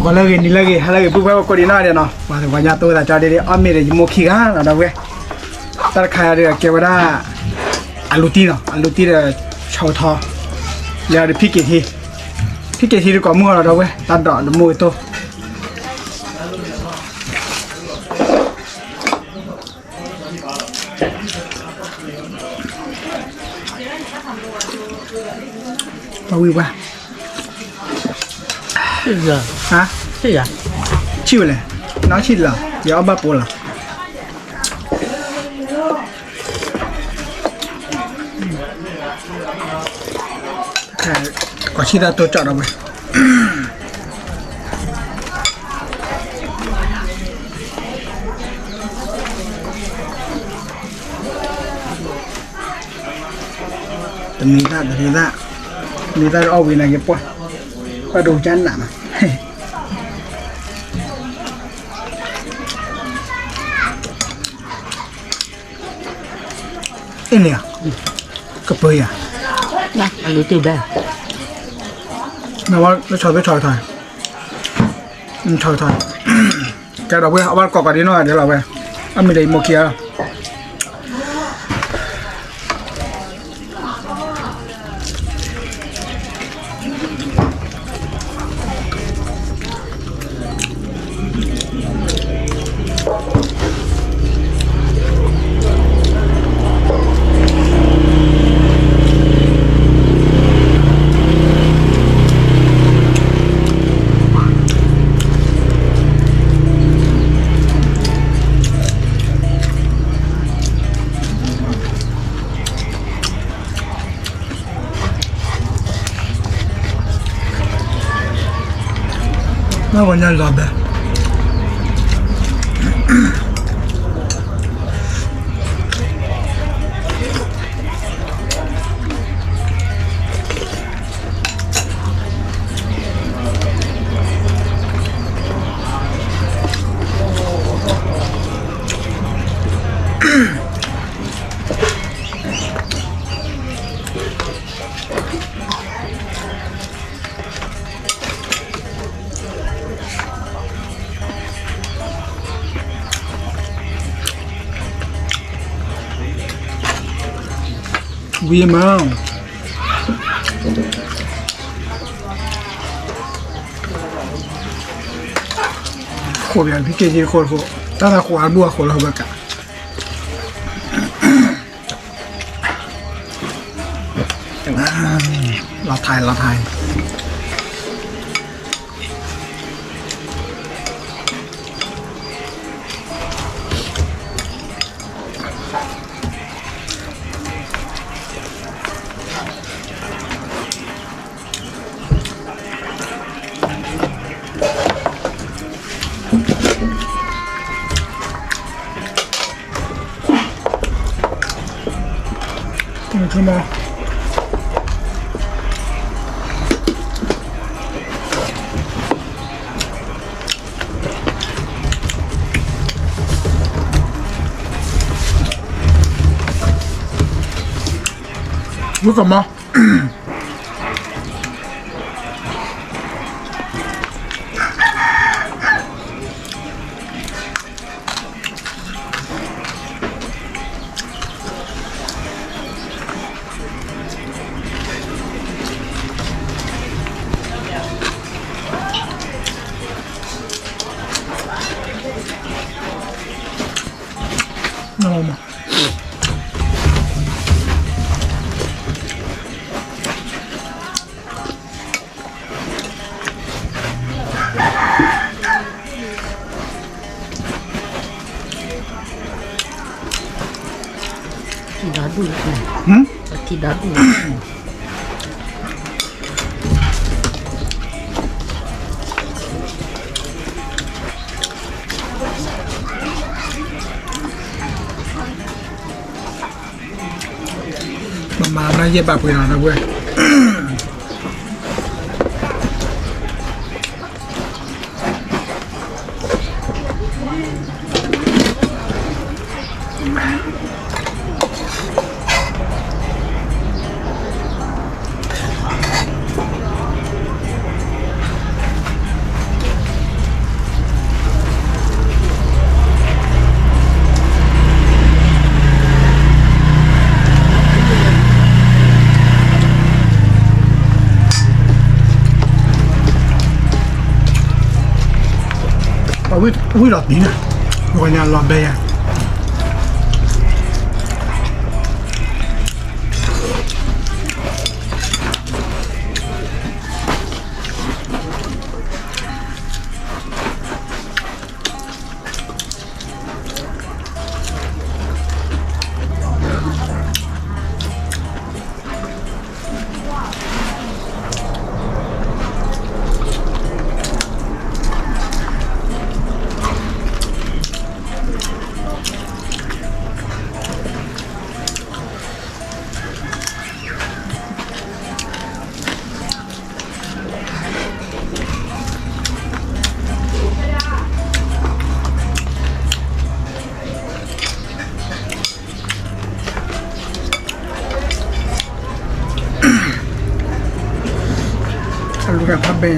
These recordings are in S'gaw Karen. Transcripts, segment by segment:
ဂီၤလၢအဂ့ၤ နံၤလၢအဂ့ၤ ဟါလၢအဂ့ၤ ပုၢ်ဝဲၢ်ကိးဒံးနီၢ်ဒဲးနီၤ, ပှၤသ့ၣ်ပှၤညါတိသးကၠီဒဲးဒဲး အီၣ်မ့ၤဒီးယမိၢ်ခံဂၤနီၤ ဒီပုၢ်ဝဲၢ်, တၢ်တခါအံၤဒီးကဲဝဲဒၣ် အလူတံၢ်နီၤ, အလူတံၢ်ဒီး ဆီထီ, လဲၤဒီးဖံက့ၤထံ, ဖံက့ၤထံတကိးမုၢ်ဂီၤနီၤ ဒီပုၢ်ဝဲၢ် တၢ်ဒိးတမိၢ်ဝဲတိၢ် ပှၤဝံၤပှၤ, ဆံၣ်ဝဲလဲၣ်, နီၢ်ဆံၣ်လီၤ ယအီၣ်ဘၣ်ပိာ်လီၤ, ကိးဆံၣ်တၢ်တိကၠီၣ်ဒီပုၢ်ဝဲၢ် တမံၤသၣ်တမံၤသၣ်, မံၤသၣ်အီၣ်ဝံၤနာ်က့ၤပှၢ်, ပှၢ်ဒိကၢ်နးမး, အ့ၣ်န့ၣ်, ကပၢယၤ, အလူတံၢ်ဘဲ, နဝဲလၢဆီသ့ၣ်ဆီကထီ, ဆီကထီ, ကဲဒီပုၢ်ဝဲၢ် အဝဲကိးကိးဒံးနီၢ်ဒဲးလီၤဝဲ, အမ့ၢ်ဒီးယမိၢ်ခံဂၤလီၤ. မ့ၢ်ဝဲညါလီၤဘဲ ဝံၤမး, ဃိးပၠး ဖံက့ၤက့ၤဃိးဃိး, တၢ်သးဃိးအဒူၣ်အဃိးလၢဟီၣ်ဘၢကး လီၤထါလီၤထါ ဝံကမီ ထံဒါဒူၣ်, ထံဒါဒူၣ် ပမၤနီၢ်ယဲၢ်ဘၣ်ပှဲၤနီၤ ဒီပုၢ်ဝဲၢ်, ပ ဝံၤလီၤတံၢ်န့ၣ်, ဂီၤညါလီၤဘဲယၤ. အလူၤကဖးဘဲ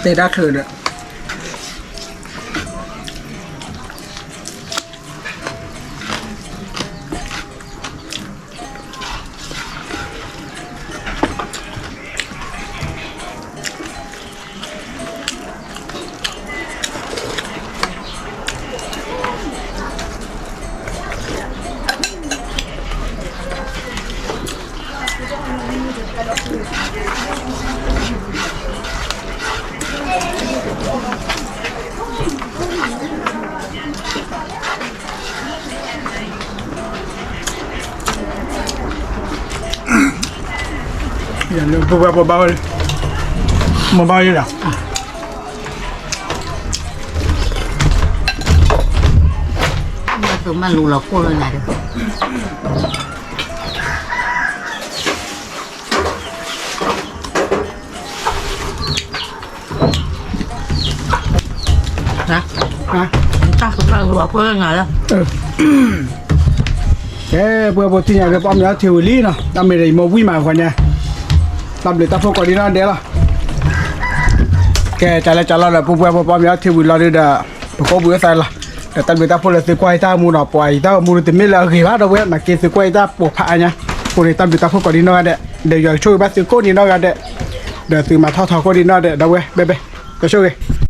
တဲတၢ်ချုးဒီး ပှၤဘၣ်ဝဲ, မ့ၢ်ဘၣ်ဝဲလီၤ. မၤလူၤလီၤကိၢ်လီၤနၤဒီး တၢ်ဃုဖးဂုာ်အီၤဖိနၤလၢ ကဲ ပှၤဖိသ့ၣ်ညါက့ၤ ပအီၣ်မ့ၤအီထံဝံၤလံနီၤ, တၢ်မ့ၢ်ဒီးယမိၢ်ဝံၣ်မးဃီညါ, တၢ်ဘျုးတၢ်ဖှိၣ်ကိးဒံနီၢ်ဒဲးလီၤ. ကဲ ကၢ်လၢကၢ်လီၤဒီး ပှၤဖိပအီၣ်မ့ၤအီထံဝံၤလီၤဒုးဒီး ပကိးဘှံးအသးလီၤ. ဒီးတၢ်ဘျုးတၢ်ဖှိၣ်လၢသုကွၢ်ယတၢ်ဂီၤမူနီၤ, ပှၤယတၢ်ဂီၤမူတမ့ၢ်လၢအဂ့ၤဘၣ်ဒီးဝဲ, နာ်က့သုကွၢ်ယတၢ်ပိာ်ဖးအါညါ, အဃိန့ၣ် တၢ်ဘျုးတၢ်ဖှိၣ်ကိးဒံနီၢ်ဂၤဒဲး, ဒီးယွၤကဆိၣ်ဂ့ၤဘၣ်သုကိးဒံနီၢ်ဂၤဒဲး, ဒီးသုမၤထီၣ်ထီကိးဒံနီၢ်ဒဲး ဒီးဝဲ ဘဲဘဲ, ကဆိၣ်ဂ့ၤ